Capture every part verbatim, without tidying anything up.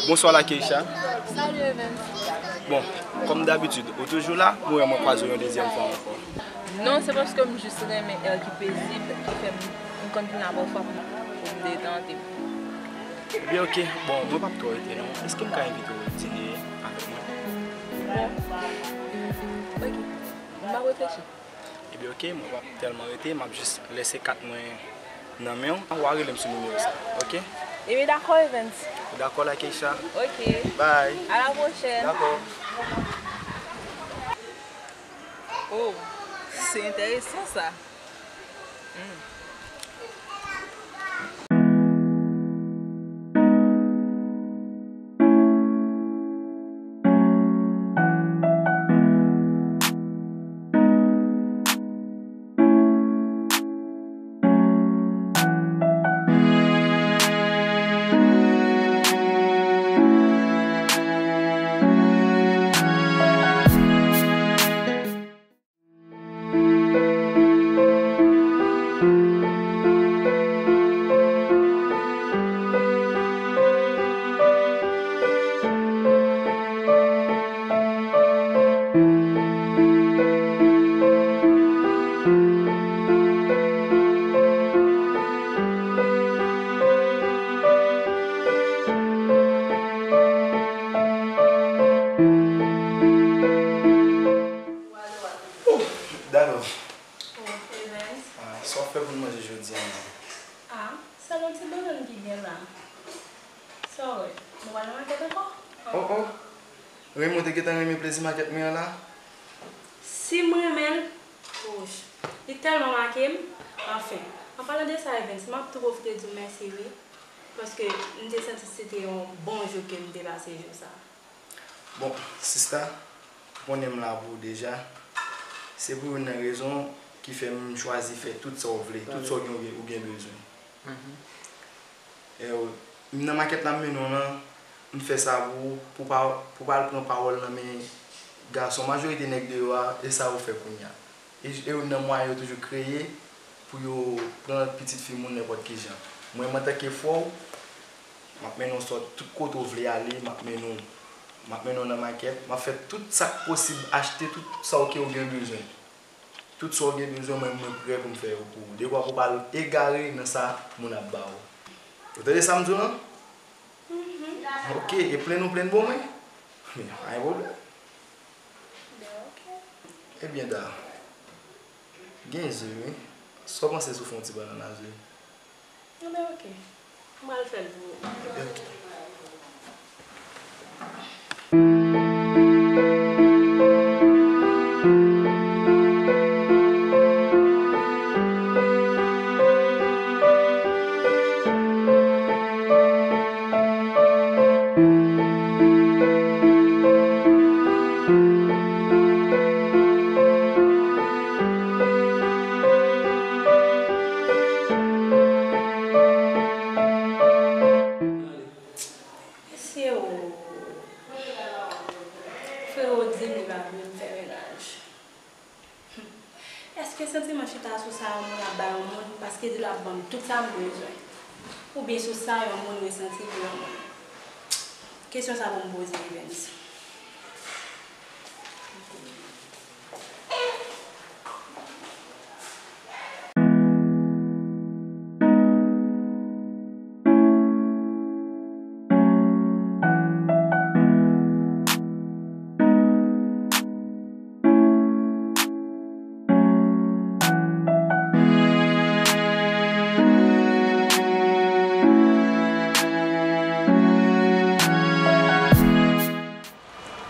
Bonswa Lakeisha. Salut Evans. Bon, kòm dabitid, ou toujou la, mwen wè mwen kwaze w yon dezyèm fwa ankò. Non, se paske m jis renmen air ki pezib ki fè m m konn vin la pafwa pou m detante m. Ebyen, oke. Bon, mwen p ap twò rete non. Èske m ka envite w dine avèk mwen? Bon. Oke. M ap reflechi. Ebyen, oke, mwen p ap tèlman rete. M ap jis lèse kat mwen nan men w. W a rele m sou nimewo sa, oke? Ebyen, dakò, Evans. Ou dakò, Lakeisha? Oke. Bye. À la prochaine. Dakò. Oh, se enteresan sa. Hmm. Dalo. Oh, Evans. Ah, sa w fè pou n manje jodi a menm? Ah, sèl yon ti bannann ki gen la. Sa w wè? Nou pral nan makèt ankò? Oh, oh. Raymond te gentan renmen plezi makèt mwen an la? Si m renmen l, wouch, li tèlman make m. Anfen, an palan de sa, Evans, m ap tou pwofite di w mèsi wi. Paske m te santi se te yon bon jou ke m te pase jou sa. Bon, sista, ou konnen m la pou ou deja. Se pou youn nan rezon ki fè m chwazi fè tout sa w vle, tout sa w gen, ou gen bezwen. E, m nan makèt la m mennen w lan, m fè sa pou ou, pou pa, pou pa al pran pawòl nan men gason. Majorite nèg deyò a, e sa yo fè kounye a. E, e youn nan mwayen yo toujou kreye pou yo pran pitit fi moun nenpòt ki jan. Mwen, m antanke frè w, m ap mennen w sot tout kote w vle ale, m ap mennen w, m ap mennen w nan makèt, m ap fè tout sa k posib, achte tout sa w ke w gen bezwen. Tout sa w gen bezwen, mwen, mwen prè pou m fè yo pou ou. Dekwa pou w pa al egare nan sa moun ap ba ou. Ou tande sa m di w lan? Ok, e plenn ou plenn bon mwen? Men, pa gen pwoblèm. Ebyen, da. Gen ze, wi. Sa w panse si w fè yon ti bannann a ze? Anben, ok. Mwen al fè l pou ou. Ok. Mesye o! Frewo di m li pa vle m fè mennaj. Èske santiman chita sou sa yon moun ap ba yon moun paske di l ap ban m tout sa m bezwen? Oubyen sou sa yon moun resanti pou yon moun? Kesyon sa pou m poze Evens.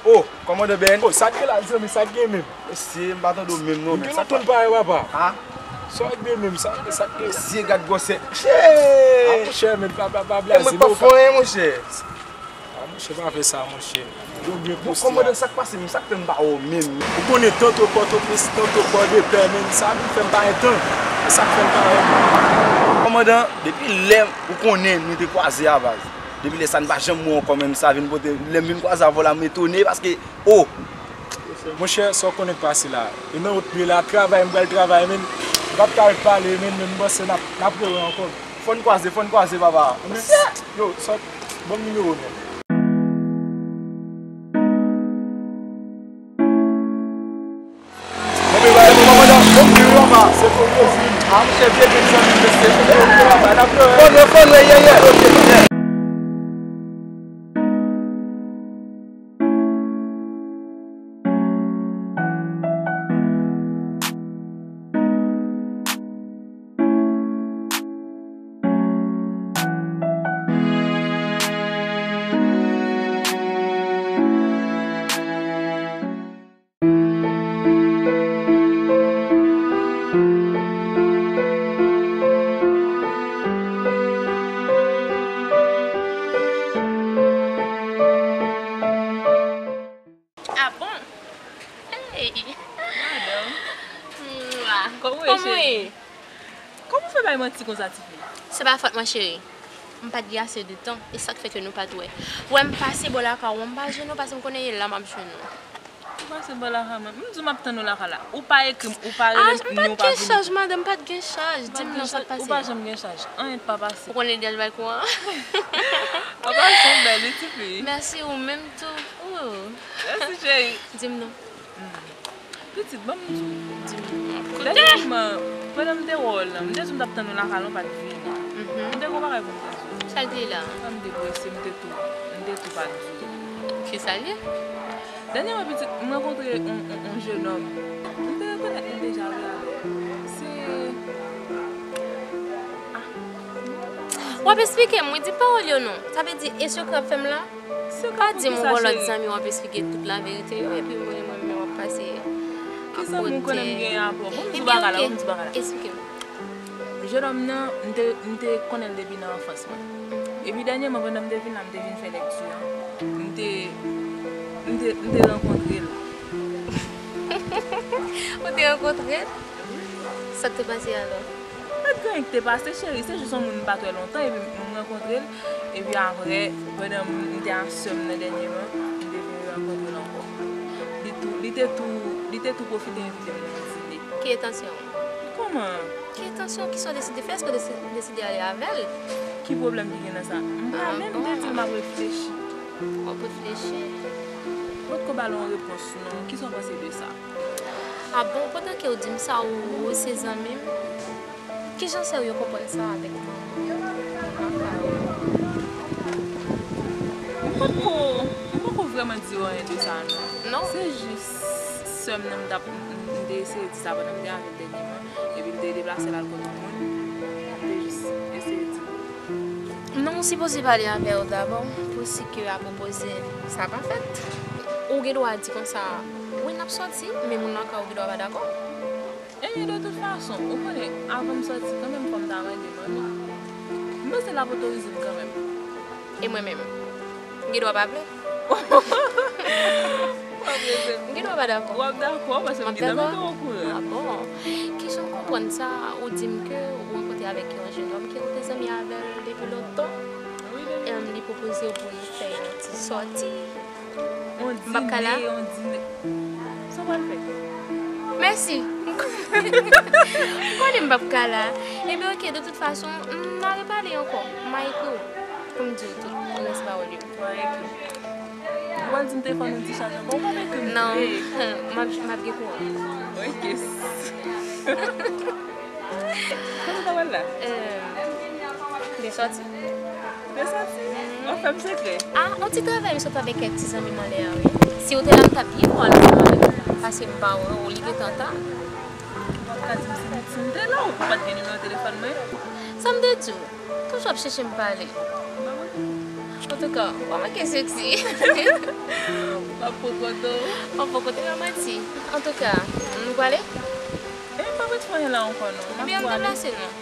Oh, kòmandan Ben. Oh, sa k gen la, zanmi, sa k gen menm? Mesye, m pa tande w menm non, men sa k pa. Ou gen lontan n pa wè, papa. Ha? Sa k gen menm, sa, sa k gen? Mesye, gad gwosè. Che! Ah, monchè, men pa, pa, pa blaze non. Mwen pa fè anyen, monchè. Ah, monchè, pa fè sa, monchè. Ou byen poste. Bon, kòmandan, sa k pase menm? Sa k fè m pa wè w menm? Ou konnen tanto Pòtoprens, tanto Pòdepè, men sa vin fè m pa gen tan. E sa k fè m pa wè w. Kòmandan, depi lè ou konnen nou te kwaze a baz. Depi lè sa n pa janm wè w ankò, menm sa vin pote, lè m vin kwaze avè w la, m etone paske, oh! Monchè, sa w konnen k pase la. E nan wout m ye la, travay, m pral travay, men m p ap ka ret pale, men, men m panse n ap, n ap rewè ankò. Fò n kwaze, fò n kwaze, papa. Yo, sa, ban m nimewo w non. Ah, monchè, byen, byen, zanmi, mesye. Fò nou, fò nou, ye, ye. Ah bon? Hey! Madanm. Mwa. Kòman w ye, cheri? Kòman w fè bay manti konsa, tifi? Se pa fòt mwen, cheri. M pa t gen ase de tan, e sa k fè ke nou pa t wè. Ou wè m pase bò lakay ou, m pa jwenn ou, paske m konnen e la m ap jwenn ou. Ou pase bò lakay mwen. M di w m ap tann ou lakay la. Ou pa ekri m, ou pa rele m, ni ou pa vini. Ah, m pa t gen chaj, madanm, m pa t gen chaj. Di m non, sa k pase? Ou pa janm gen chaj. Anyen pa pase. Ou konnen deja bay kouran? Ou pa janm bèl, wi, tifi. Mèsi, ou menm tou. Oh. Mèsi, cheri. Di m non. Hmm. Pitit, ban m di w. Di m non. Dènyèman, pandan m te wè w lan, m te di w m t ap tann ou lakay la, ou pa t vini. Mhm. M te gen yon bagay pou m te di w. Sa l te la? Sa m te prese, m te tou, m te tou pa t di w. Kisa l ye? Dènyèman, pitit, m rankontre yon, yon, yon jenòm. M te rekonèt li deja, wi, alò. Se, ah. W ap esplike m, wi, di pawòl yo non. Sa vle di, e sekrè w ap fè m la? Pa di m ou gon lòt zanmi w ap esplike tout laverite yo, epi mwen, mwen menm w ap pase ap pote. Ki zanmi w konnen m gen avè w? Bon, m di w bagay la, bon, m di w bagay la. Esplike m. Jenòm nan, m te, m te konnen l depi nan anfans mwen. Epi dènyèman, pandan m te vin la, m te vin fè lèkti an, m te, m te, m te rankontre l. Ou te rankontre l? Sa k te pase alò? Pa t gen anyen ki te pase, cheri. Se jis yon moun m pa t wè lontan, epi m rankontre l. Epi apre, pandan m, m te a sè m nan dènyèman, m te vin rankontre l ankò. Li tou, li te tou, li te tou pwofite envite m nan dine. Ki entansyon w? Kòman? Ki entansyon, kisa w deside fè? Èske w desi-, deside ale avè l? Ki pwoblèm ki gen nan sa? M pale, m te di l m ap reflechi. W ap reflechi? Mwen potko ba l yon repons non. Kisa w panse de sa? Ah bon, pandan ke w di m sa, ou, ou se zanmi m. Kijan sè w yo konprann sa avèk mwen? M pa ka. M potko, m poko vrèman di w anyen de sa non. Non? Se jis sè m nan m t ap, m, m te eseye di sa pandan m te avè l dènyèman, epi m te deplase l al kot yon moun, m te jis eseye di l. Non, ou sipoze pale avè l dabò, pou si ke apwopo de sa pa fèt. Ou gen dwa di konsa, wi, n ap sòti, men moun lakay ou gen dwa pa dakò. E de tout fason, ou konnen, avan m sòti, kanmenm fò m ta mande manmi. M panse l ap otorize m kanmenm. E mwen menm? M gen dwa pa vle. M gen dwa pa dakò. W ap dakò, paske m gentan mete w okouran. Ah bon? Kijan w konprann sa? Ou di m ke ou rankontre avèk yon jenòm ke ou te zanmi avè l depi lontan. Wi, depi. Em, li pwopoze w pou n fè yon ti sòti. M p ap ka la. On dine, on dine. Sa w pral fè? Mèsi. M konnen m p ap ka la. Ebyen, oke, de tout fason, m a repale ankò. M a ekri w pou m di w tout rès pawòl yo. Ou a ekri. Ou pral di m telefòn ou dichaj ankò, ou p ap ekri m vre. Non, m ap, m ap gen kouran. Oke. Kote w ta pral la? Euh, m te sòti. Ou te sòti? W ap fè m sekrè? Ah, on ti travay m sot fè avèk kèk ti zanmi m anlè a, wi. Si w te la, m t ap byen bon ansanm avèk ou. Paske m pa wè w, li gentan ta. Ou p ap ka di m si, si m te la, ou pa t gen nimewo telefòn mwen? Sa m te di w? Toujou ap chèche m pale. Antouka, w pa manke seksi. W ap pran kote w. W ap pran kote w, pa manti. Antouka, nou prale? E m p ap ret fè anyen la ankò non. M ap prale. Ebyen, m deplase non.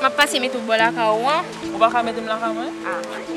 M ap pase mete w bò lakay ou an. Ou pa ka mete m lakay mwen? Ah, ok.